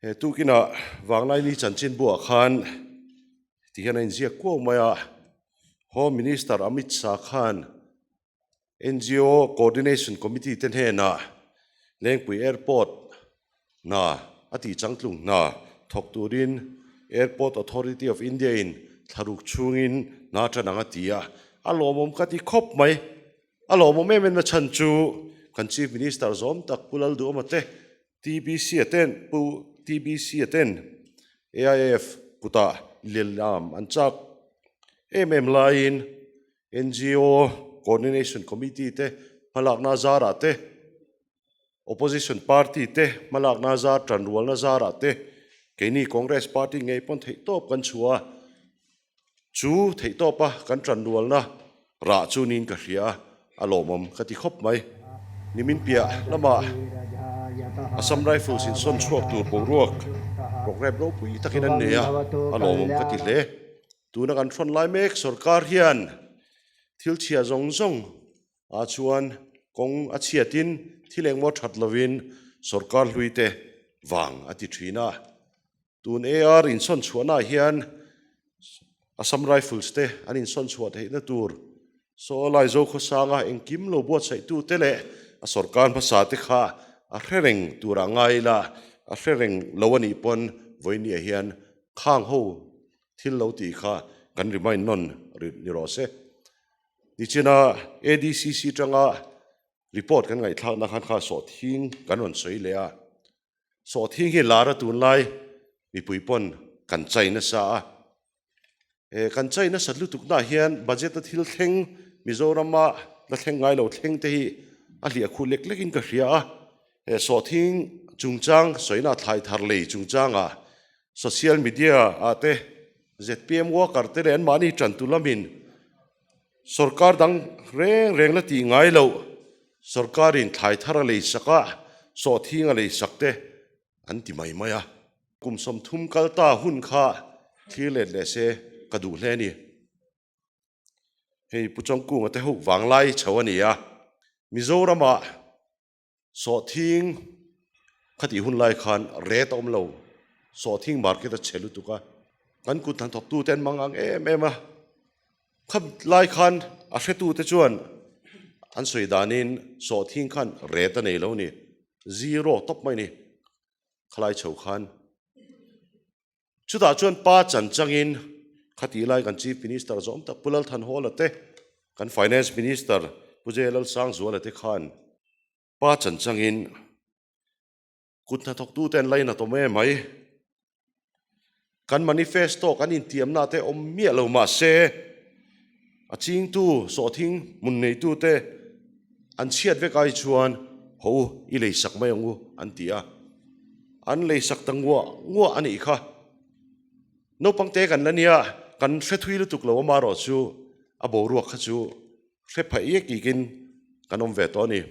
He tukinah Vanglaini chanchinbuah khan ti hian a inziak kuau mai a, Home Minister Amit Shah khan NGO Coordination Committee te hnenah Lengpui Airport hna a tih changtlung hna thawk turin Airport Authority of India in thlaruk chhungin hna tan ang a ti a, a lawmawm ka ti khawp mai. A lawmawm em em na chhan chu kan Chief Minister zawm tak Pu Lalduhawma te, TBC a ten, Pu TBC a ten AIF kutah lehlam an chak em em laiin NGO Coordination Committee te hmalakna zarah te, Opposition Party te hmalakna zar tanrualna zarah te keini Congress Party ngei pawn theihtawp kan chhuah a, chu theihtawpa kan tanrualna rah chu niin ka hria a, a lawmawm ka ti khawp mai. Nimin piah lamah Assam Rifles in sawn chhuak tur boruak programme ropui takin an nei a, a lawmawm ka ti hle. Tuna kan hrawn lai mek sorkar hian thil chhia zawng zawng ah chuan kawng a chhiatin thil engmaw that lovin sorkar hlui te vang a ti thin a. Tun AR insawn chhuahna ah hian Assam Rifles te an insawn chhuah theihna tur saw lai Zokhawsanga engkim lo buatsaihtu te leh a sorkar hmasa te kha a hre reng turah ngai ila a hre reng lo a nih pawn vawinia hian khang ho Thil lo tih kha kan remind nawn rih ni rawh se. Nichina ADCC tanga report kan ngaihthlakna khan kha sawhthing kan rawn sawi leh a. Sawhthing hi lar a tunlai mipui pawn kan chai nasa a. E kan chai nasat lutuknaah hian budget a thil thleng Mizorama la thleng ngai lo thleng te hi a hliah khuh lek lekin ka hria a. He sawhthing chungchang sawina thlai thar lei chungchangah Social media ah te zpm worker te leh anmahni tantu lamin sorkar dang reng reng la tih ngai loh sorkarin thlai thar a lei sak a, sawhthing a lei sak te an ti mai mai a. Kum 30 kal ta hun kha thlir let leh se ka duh hle a ni. Hei Pu Chawngkunga te ho vanglai chho a ni a, Mizoramah Sawhthing khatih hun lai khan ret a awm lo, sawhthing market a chhe lutuk a, kan kut hnathawk tute an mang ang em em a, kha lai khan a hretu te chuan an sawi danin sawhthing khan ret a nei lo ni, zero tawp mai ni khalai chho khan. Chutah chuan pa chan changin khatih lai kan Chief Minister zawm tak Pu Lalthanhawla te, kan Finance Minister Pu J Lalsangzuala te khan pa chan changin kut hnathawktute an lainat awm em mai. Kan manifesto kan intiamna te awm miah lo mah se a chingtu sawhthing hmun neitute an chhiat vek ai chuan ho i leisak mai ang u an ti a. An leisak ta nguah nguah a nih kha. Naupang te kan la nia, kan hre thui lutuk lo amarawh chu a boruak kha chu hre pha iak ikin kan awm ve tawh a ni.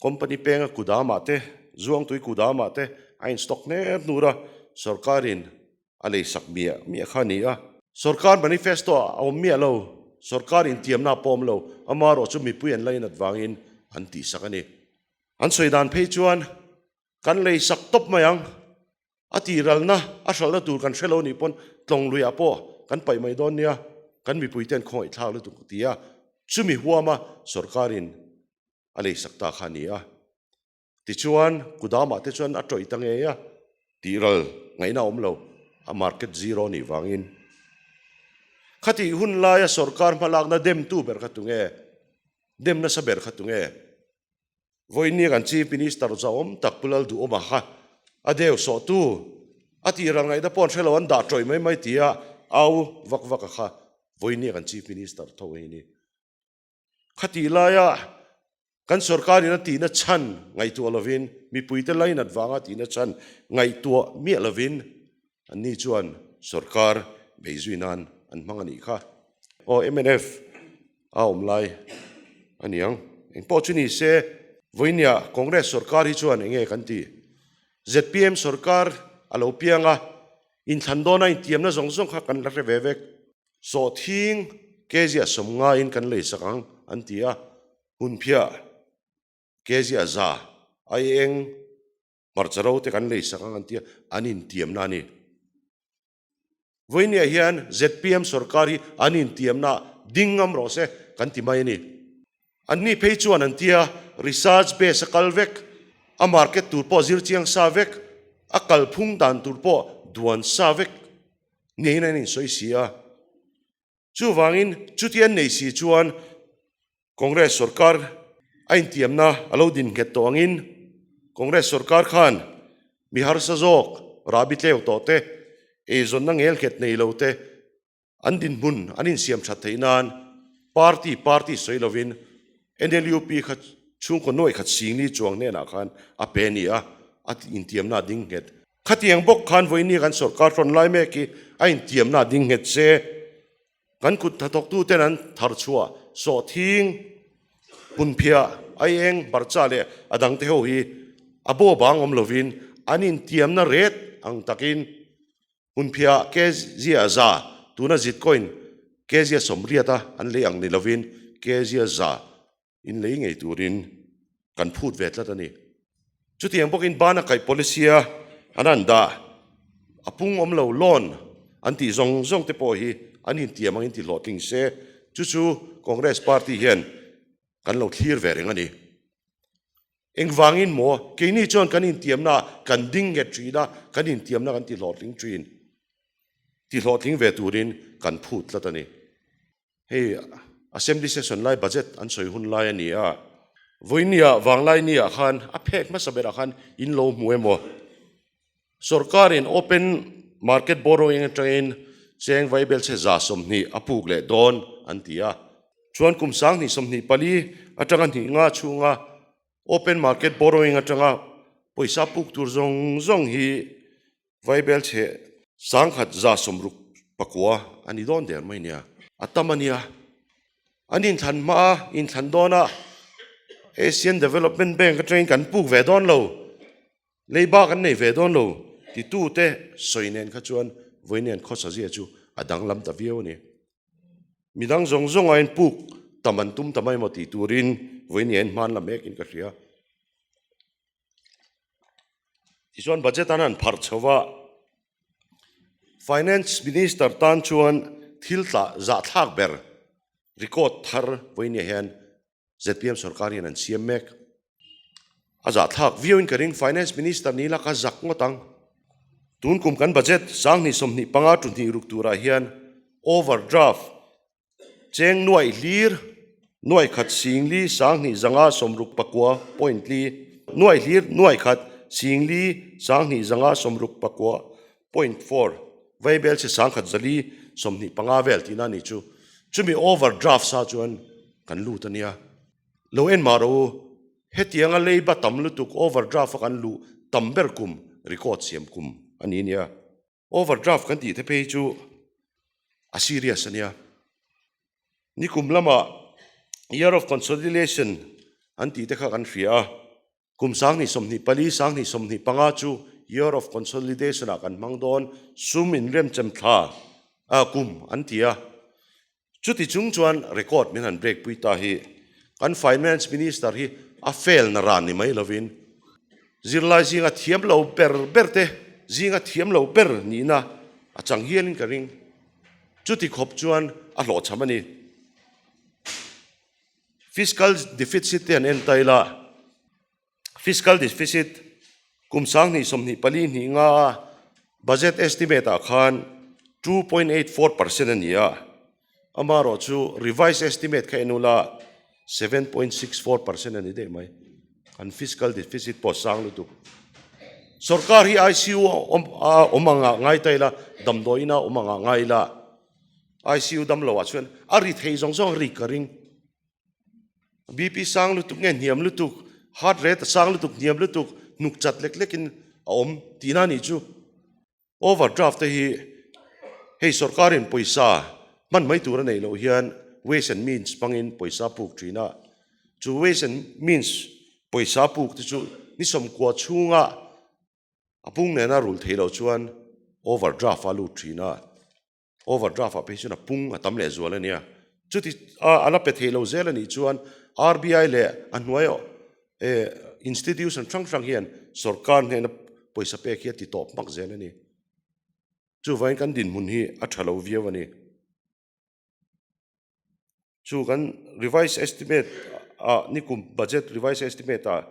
Company penga kudamah te, Zuangtui kudamah te a in stock hner hnur a, sorkarin a leisak miah miah kha a ni a. Sorkar manifesto a awm miah lo, sorkar intiamna a pawm lo, amarawh chu mipui an la inat vangin an tihsak a ni. An sawi dan phei chuan Kan lei sak tawp mai ang. A tiralna, a hralhna tur kan hre lo nih pawn tlawng luiah pawh kan paih mai dawn nia, kan mipuite an khawngaih thlak lutuk ti a, chumi huama sorkarin a lei sak ta kha a ni a. Tichuan, kudamah te chuan a tawih ta ngei a, tihral ngaihna a awm lo, a market zero nih vangin. Khatih hun laia sorkar hmalakna demtu ber kha tunge? Dem nasa ber kha tunge? Vawinia kan Chief Minister zauhawm tak Pu Lalduhawma kha a deu sawhtu a tih ral ngaihna pawh an hre lo, an dah tawih mai mai tia au vak vak a kha vawinia kan Chief Minister tho a ni. Khatih laia kan sorkarin a tihna chhan ngaihtuah lovin, mipuite lainat vanga tihna chhan ngaihtuah miah lovin anni chuan sorkar beizui nan an hmang a nih kha. Aw mnf a awm lai a niang. Eng pawh chu ni se, vawinia Congress sorkar hi chuan eng nge kan ti? Zpm sorkar a lo piang a, inthlan dawna intiamna zawng zawng kha kan la hre ve vek. Sawhthing kg a 90 in kan lei sak ang an ti a, hunphiah kg a 100 ai eng. Hmarcha ro te kan lei sak ang an tia, an intiamna a ni. Vawinia hian zpm sorkar hi an intiamna ding ngam rawh se kan ti mai a ni. Anni phei chuan an tia research base a kal vek, a market tur pawh zir chiang sa vek, a kalphung dan tur pawh duan sa vek niin an insawi si a. Chuvangin chuti an nei si chuan Congress sorkar a intiamna a lo din nghet tawh angin Congress sorkar khan mi harsa zawk rahbi tleu tawh te, eizawnna ngel nghet nei lo te an dinhmun an insiam that theih nan party party sawi lovin NLUP kha chhungkaw nuaih khat singli chuang hnenah khan a pe a ni a, a intiamna a ding nghet. Khatiang bawk khan vawinia kan sorkar hrawn lai mek hi a intiamna a ding nghet se. Kan kut hnathawktuten an thar chhuah sawhthing, hmunphiah, aieng, hmarcha leh a dangte ho hi a baw bang awm lovin an intiamna ret ang takin hmunphiah kezia za tuna zitcoin kezia sawmriata an lei ang ni lovin kezia za in lei ngei turin kan phut ve tlat a ni. Chutiang bawkin bana kaih policy a an han dah a pung awm lo loan an tih zawng zawng te pawh hi an intiam angin ti hlawhtling se, chu chu Congress party hian kan lo thlir ve reng a ni. Engvangin maw keini chuan kan intiamna kan ding nghet thin a, kan intiamna kan ti hlawhtling thin, ti hlawhtling ve turin kan phut tlat a ni. Hei Assembly Session lai budget an sawi hun lai a ni a, vawinia Vanglaini-ah khan a phek hmasa berah khan in lo hmu emaw? Sorkarin open market borrowing atangin cheng vaibelchhe 120 a puk leh dawn an ti a, chuan kum 2024 atanga hnih nga chhunga open market borrowing atanga pawisa puk tur zawng zawng hi Vaibel chhe 1169 a ni dawn der mai nia. A tam a nia. An inthlan hma a, inthlan dawn a, Asian Development Bank atangin kan puk ve dawn lo, leiba kan nei ve dawn lo titute sawi nen kha chuan vawiin khawsa zia chu a danglam ta viau a ni. Midang zawng zawng aiin puk tam an tum ta mai maw tih turin vawiin hian hman la mekin ka hria. Tichuan budget an han pharh chho va, Finance Minister tan chuan thil tlah zahthlak ber record thar vawiin hian zpm sorkar hian an siam mek. A zahthlak viauin ka ring, Finance Minister ni laka zak ngawt ang. Tun kum kan budget 2025 ṭuhnih ruk turah hian overdraft Cheng nuaih hlir, nuaih khat singli 20 69 point li, nuaih hlir nuaih khat singli 20 69 point four, vaibel chhe 1125 vel tihna a nih chu. Chumi overdraft sa chuan kan lut a nia. Lo en mah rawh u, hetianga leiba tam lutuk overdraft a kan luh tam ber kum record siam kum a ni nia. Overdraft kan tih te phei chu a serious a nia. Nikum lama Year of Consolidation an tih te kha kan hria a, kum 2024, 2025 chu Year of Consolidation ah kan hmang dawn, sum inremchem thla kum an ti a. Chuti chung chuan record min han break pui ta hi kan Finance Minister hi a fail na ran ni mai lovin zirlai zinga thiam lo ber ber te zinga thiam lo ber nihna a chang hialin ka ring. Chuti khawp chuan a hlawhchham a ni. Fiscal deficit te han en ta ila. Fiscal deficit kum 2024 hnih nga budget estimate ah khan 2.84% a ni a, amaherawh chu revised estimate kha en ula 7.64% a ni daih mai. Kan fiscal deficit pawh sang lutuk. Sorkar hi ICU a awm ang ah ngai ta ila, damdawiin a awm ang ah ngai ila, ICU damlo ah chuan a ri thei zawng zawng a rik ka ring. BP sang lutuk nge hniam lutuk, heart rate a sang lutuk hniam lutuk, hnuk chat lek lekin a awm tihna a nih chu. Overdraft te hi hei sorkarin pawisa hman mai tur a neih loh hian ways and means hmangin pawisa puk thin a, chu ways and means pawisa puk te chu ni sawmkua chhunga a pung nena rulh theih loh chuan overdraft a lut thin a. Overdraft ah phei chuan a pung a tam leh zual a nia. Chuti a a la pe thei lo zel a nih chuan RBI leh a hnuai Institution hrang hrang hian sorkar hnena pawisa pek hi a ti tawp hmak zel a ni. Chuvangin kan dinhmun hi a tha lo viau a ni. Chu kan revised estimate ah nikum budget revised estimate ah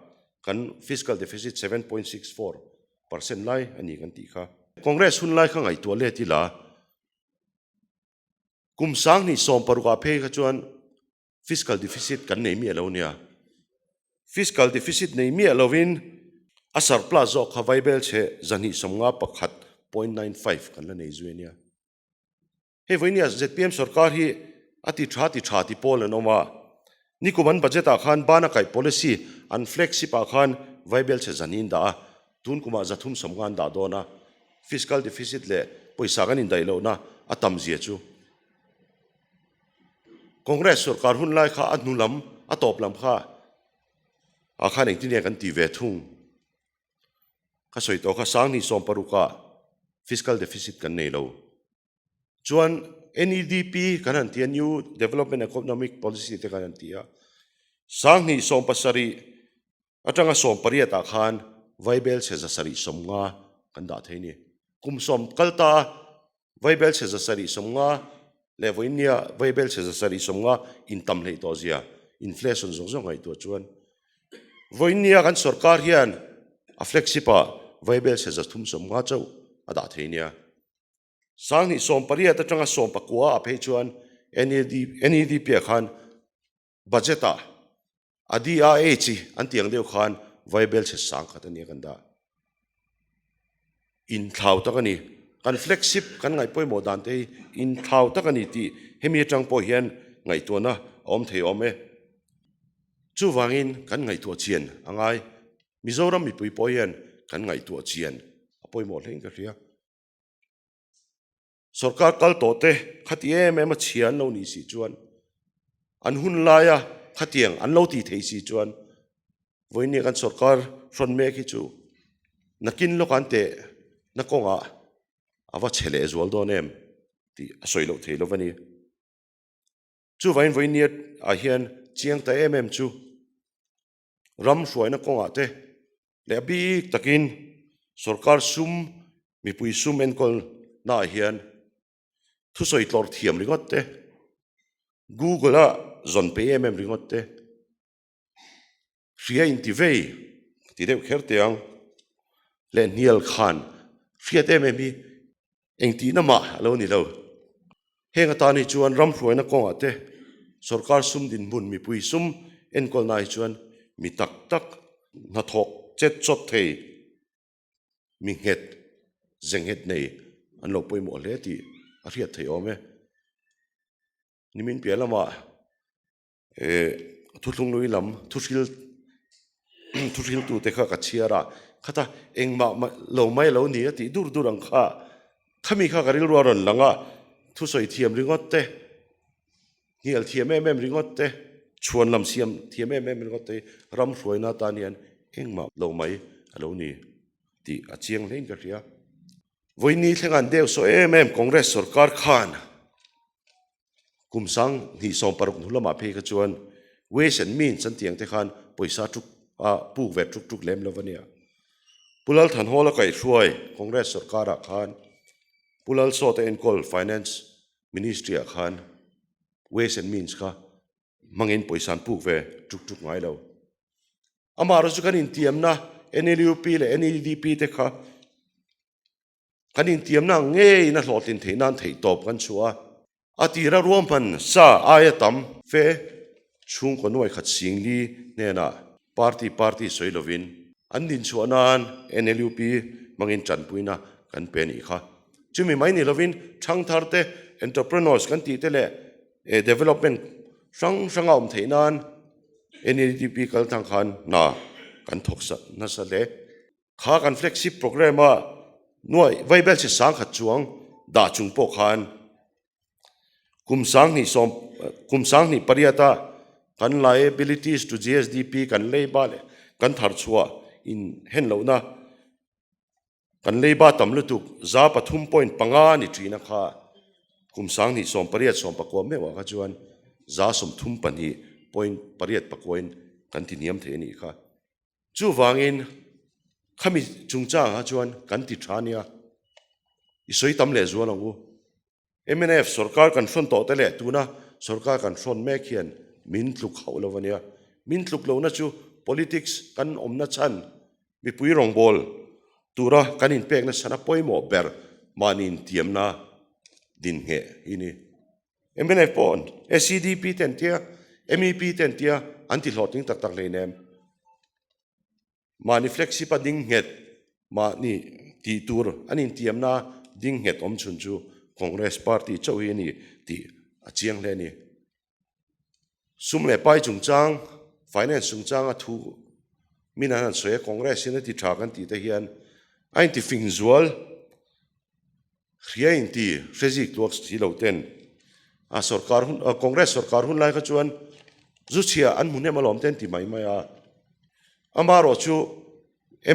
kan fiscal deficit 7.64% lai a ni kan tih kha. Congress hun lai kha ngaihtuah let ila kum sanghnih 16 ah phei kha chuan fiscal deficit kan nei miah lo nia. Fiscal deficit nei miah lovin a surplus zawk kha vaibel chhe 251.95 kan la nei zui a nia. Hei vawinia zpm sorkar hi a ti tha ti tha ti pawl an awm a, nikum an budget ah khan bana kaih policy an flagship ah khan vaibel chhe zan in dah a, tun kumah 350 an dah dawn a, fiscal deficit leh pawisa kan indaih lohna a tam zia chu Congress sorkar hun lai kha a hnu lam a tawp lam kha ah khan engtin nge kan ti ve thung. Ka sawi tawh kha 2016 ah fiscal deficit kan nei lo. Chuan NEDP kan han ti a, New Development Economic Policy te kan han ti a. 2017 atanga 18 ah khan vaibel chhe 750 kan dah thei a ni. Kum sawm kal ta a vaibel chhe 750 leh vawinia vaibel chhe 750 intam hleih tawh zia inflation zawng zawng ngaihtuah chuan vawinia kan sorkar hian a flagship ah vaibel chhe 350 chauh a dah thei nia. 2018 atanga 19 ah phei chuan NEDP ah khan budget ah a DRA chi an tih ang deuh khan vaibel chhe sang khat a nia kan dah. Inthlau tak a ni. Kan flagship kan ngaih pawimawh dan te hi inthlau tak a ni tih hemi atang pawh hian ngaihtuahna a awm thei awm e. Chuvangin kan ngaihtuah chian a ngai. Mizoram mipui pawh hian kan ngaihtuah chian a pawimawh hlein ka hria. Sorkar kal tawh te khati em em a chhia an lo nih si chuan an hun laia khatiang an lo tih theih si chuan vawinia kan sorkar hrawn mek hi chu nakin lawk an teh na kawngah a va chhe leh zual dawn em tih a sawi loh thei lo va ni. Chuvangin vawinia ah hian chiang ta em em chu ram hruaina kawngah te leh a bik takin sorkar sum mipui sum enkawl naah hian thusawi tlawr thiam ringawt te, Google a zawn pe em em ringawt te, hria inti vei ti deuh kher teh ang leh hnial khan hriat em em hi Engtihna mah a lo ni lo. Heng atan hi chuan ram hruaina kawngah te, sorkar sum dinhmun mipui sum enkawlna hi chuan mi tak tak hnathawk chet chawt thei, mi nghet, ze nghet nei an lo pawimawh hle tih a hriat theih awm e. Nimin piah lamah Thuthlung lui lam thuhril thuhriltute kha ka chhiar a, khata engmah lo mai lo ni a tih dur dur ang kha, khami kha ka rilru a rawn lang a, thusawi thiam ringawt te, hnial thiam em em ringawt te, chhuan lam siam thiam em em ringawt te hi ram hruaina atan hian engmah lo mai a lo ni tih a chiang hlein ka hria. Vawiini thleng an deuh saw em em Congress sorkar khan Kum 2016 hnu lamah phei kha chuan Ways and Means an tih ang te khan pawisa tuk a puk ve tuk tuk lem lo a nia. Pu Lalthanhawla kaihhruai Congress sorkarah khan Pu Lalsawta enkawl Finance Ministry ah khan Ways and Means kha hmangin pawisa an puk ve tuk tuk ngai lo. Amaherawhchu kan intiamna NLUP leh NEDP te kha Kan intiamna ang ngeiin a hlawhtlin theih nan theihtawp kan chhuah a. A tira ruahman sa aia tam fe chhungkaw nuai khat singli hnenah party party sawi lovin an dinchhuah nan NLUP hmangin tanpuina kan pe a nih kha. Chumi mai ni lovin thangthar te, entrepreneurs kan tih te leh development hrang hranga awm theih nan NLUP kaltlang khan hna kan thawk nasa hle. Kha kan flagship program a nuai vaibel chi 10,000 chuang dah chung pawh khan kum 20 sawm kum 2008 a kan liabilities to GSDP kan leiba leh kan thar chhuah in hen lohna kan leiba tam lutuk 3.5 ni ṭhina kha kum 2018 19 meuh ah kha chuan 32.8 in kan ti hniam thei a nih kha. Chuvangin khami chungchangah chuan kan ti tha nia, i sawi tam leh zual ang u. Mnf sorkar kan hrawn tawh te leh tuna sorkar kan hrawn mek hian min tluk hauh lo a nia. Min tluk lohna chu politics kan awmna chhan mipui rawngbâwl tura kan inpekna chhan a pawimawh ber mahni intiamna din ngheh hi ni. Mnf pawh SEDP te an tia, MEP te an tia an ti hlawhtling tak tak hleinem. Mahni flagship a ding nghet, mahni tih tur an intiamna ding nghet awm chhun chu Congress party chauh hi a ni tih a chiang hle a ni. Sum leh pai chungchang, finance chungchanga thu min an han sawi a, Congress hian a ti tha kan tih te hian a intifing zual. Hria inti hre zik tluak si lo ten a sorkar hun Congress sorkar hun lai kha chuan zu chhia an hmu hnem alawm te an ti mai mai a. Amaherawh chu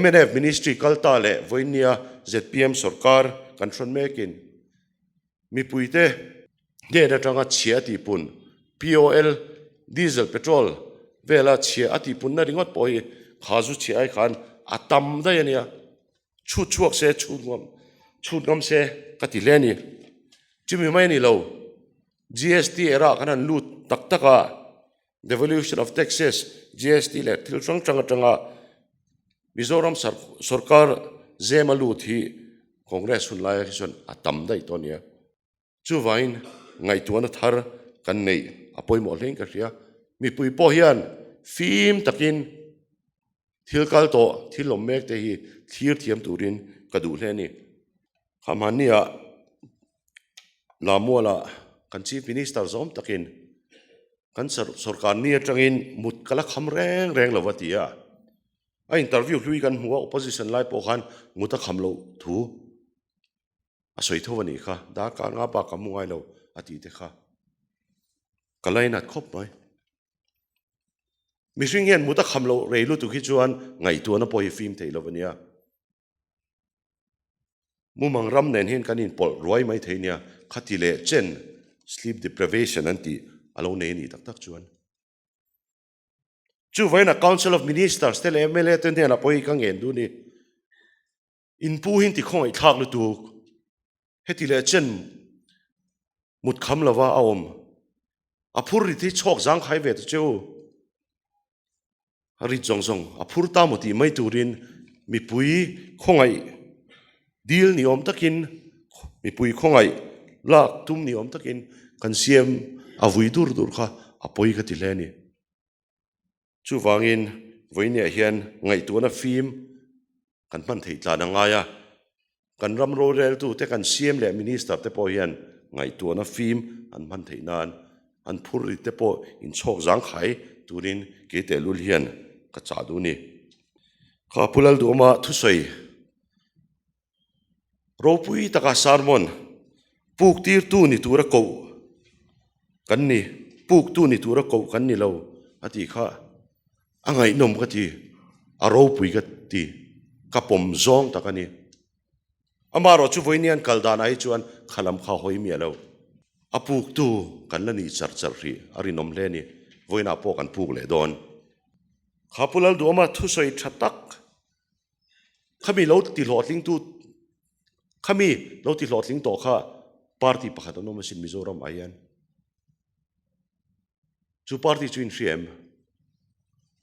mnf ministry kal ta leh vawinia zpm sorkar kan hrawn mekin mipuite hnen atanga chhia a tihpun POL diesel petrol vela chhia a tihpunna ringawt pawh hi kha zu chhia ai khan a tam daih a nia. Chhut chhuak se, chhut ngam, chhut ngam se ka ti hle a ni. Chumi mai a ni lo, GST era kan han lut tak tak a, devolution of taxes, GST leh thil hrang hrang atanga Mizoram sorkar zema lut hi Congress hun laia hi chuan a tam daih tawh a nia. Chuvangin ngaihtuahna thar kan neih a pawimawh hlein ka hria. Mipui pawh hian fim takin thil kal tawh, thil awm mek te hi thlir thiam turin ka duh hle a ni. Khamhania Lamualah kan Chief Minister zawm takin kan sorkar ni atangin mut ka la kham reng reng lo va ti a. A interview hlui kan hmu a, opposition lai pawh khan mut a kham loh thu A sawi tho a nih kha, darkar nga bak ka hmu ngai lo a tih te kha ka lainat khawp mai. Mihring hian mut a kham loh rei lutuk hi chuan ngaihtuahna pawh hi fim thei lo a nia. Mumang ram nen hian kan inpawlh ruai mai thei nia, khati leh chen sleep deprivation an tih a lo nei a nih tak tak chuan. Chuvain a Council of Ministers te leh mla te hnenah pawh hi ka ngen duh a ni. In pu hi ti khawngaih thlak lutuk. Heti leh chen mut kham lova a awm. A phur rit hi chhawk zangkhai ve ta che u. A rit zawng zawng a phur ta maw tih mai turin mipui khawngaih dil ni awm takin mipui khawngaih lak tum ni awm takin kan siam a vui dur dur kha a pawi ka ti hle a ni. Chuvangin vawiiniah hian ngaihtuahna fim kan hman theih tlan a ngai a, kan ram roreltute kan CM leh Minister te pawh hian ngaihtuahna fim an hman theih nan an phur rit te pawh inchhawk zangkhai turin kei tehlul hian ka chah duh a ni. Kha Pu Lalduhawma thusawi Ropui taka sermon puk tirtu ni tura koh kan ni, puktu ni tura koh kan ni lo a tih kha a ngaihnawm ka ti, a ropui ka ti, ka pawm zawng tak a ni. Amaherawh chu vawiin kal danah hi chuan khalam kha hawi miah lo. A puktu kan la nih char char hrih a rinawm hle a ni, vawiinah pawh kan puk leh dawn. Kha Pu Lalduhawma thusawi tha tak Khami lo ti hlawhtlingtu khami lo ti hlawhtling tawh kha party pakhat an awm asin Mizoram ah hian. Chu party chu in hria em?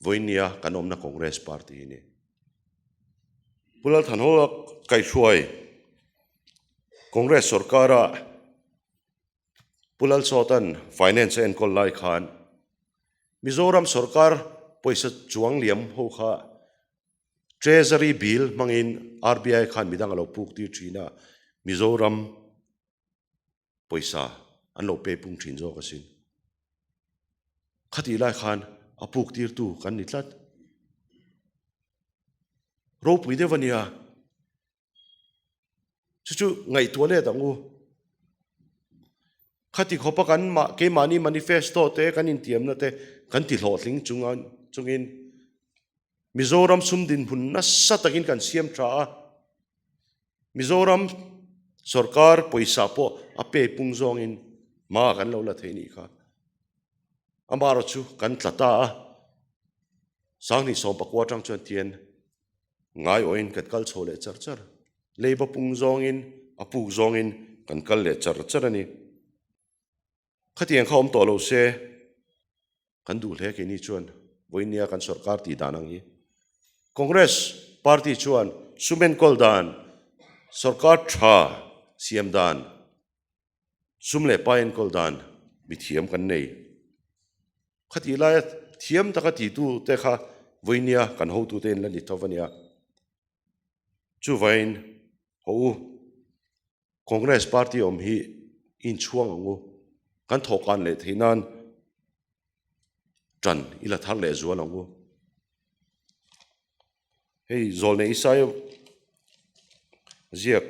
Vawinia kan awmna Congress party hi ni. Pu Lalthanhawla kaihhruai Congress sorkara Pu Lalsawta'n Finance a enkawl lai khan Mizoram sorkar pawisa chuang liam ho kha Treasury Bill hmangin RBI khan midang a lo puk tir thin a, Mizoram pawisa an lo pe pung thin zawk asin. Khatih lai khan a puk tirtu kan ni tlat. Ropui deuh a nia. Chu chu ngaihtuah let ang u. Khati khawpa kan mah keimahni manifesto te kan intiamna te kan ti hlawhtling chunga chungin Mizoram sum dinhmun nasa takin kan siam tha a. Mizoram sorkar pawisa pawh a pe pung zawngin hma kan lo la thei nih kha. Amaherawhchu kan tla ta a. Sanghnih 14 atang chuan tian ngai awhin kan kal chho leh char char. Leiba pung zawngin, a puk zawngin kan kal leh char char a ni. Khatiang kha awm tawh lo se, kan duh hle keini chuan vawinia kan sorkar tih dan ang hi. Congress party chuan sum enkawl dan, sorkar tha siam dan, sum leh pa enkawl dan mithiam kan nei. Khatih laia thiam taka titu te kha vawinia kan hotute in la ni tho a nia. Chuvain haw u. Congress party awm hi inchhuang ang u, kan thawhkan leh theih nan tan i la thar leh zual ang u. Hei Zawlnei Isaia ziak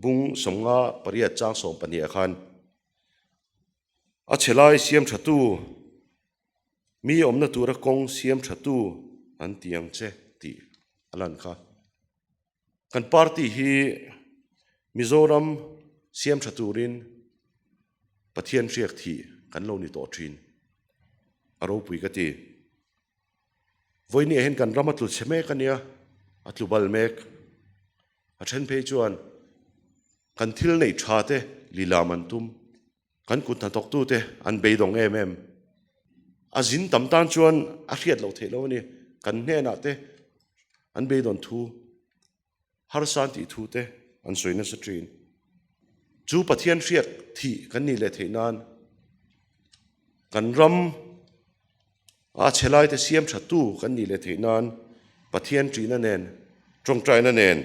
bung 58 chang 12 ah khan a chhe lai siam tha tu, mi awmna tura kawng siam tha tu an ti ang che tih a lan kha. Kan party hi Mizoram siam tha turin Pathian hriak thih kan lo ni tawh thin. A ropui ka ti. Vawinia hian kan ram a tlu chhe mek a nia, a tlu bal mek. A then phei chuan kan thil neih tha te lilam an tum. Kan kut hnathawktute an beidawng em em. A zin tam tan chuan a hriat loh theih lo a ni. Kan hnenah te an beidawn thu, harsa an tih thu te an sawi nasa thin. Chu Pathian hriak thih kan nih leh theih nan kan ram a chhe laite siam thattu kan nih leh theih nan Pathian ṭihna nen, ṭawngṭaina nen,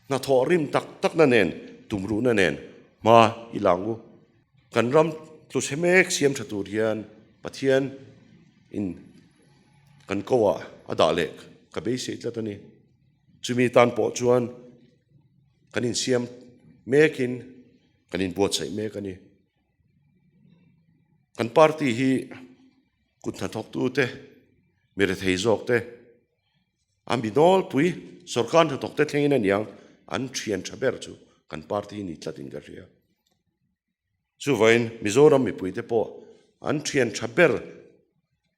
hnathawh rim tak takna nen, tumruhna nen hma i lang u. Kan ram tluchhe mek siam tha tur hian Pathian in kan ko ah a dah leh ka beisei tlat a ni. Chumi tan pawh chuan kan insiam mekin kan inbuatsaih mek a ni. Kan party hi kut hnathawktute, mi rethei zawkte, a mi nawlpui sorkar hnathawkte thlengin a niang an thian tha ber chu kan party hi ni tlatin ka hria. Chuvain Mizoram mipuite pawh an thian tha ber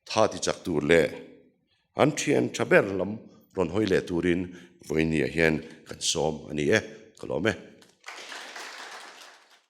tha ti chak tur leh an thian tha ber lam rawn hawi leh turin vawinia hian kan sawm a ni e, ka lawm e.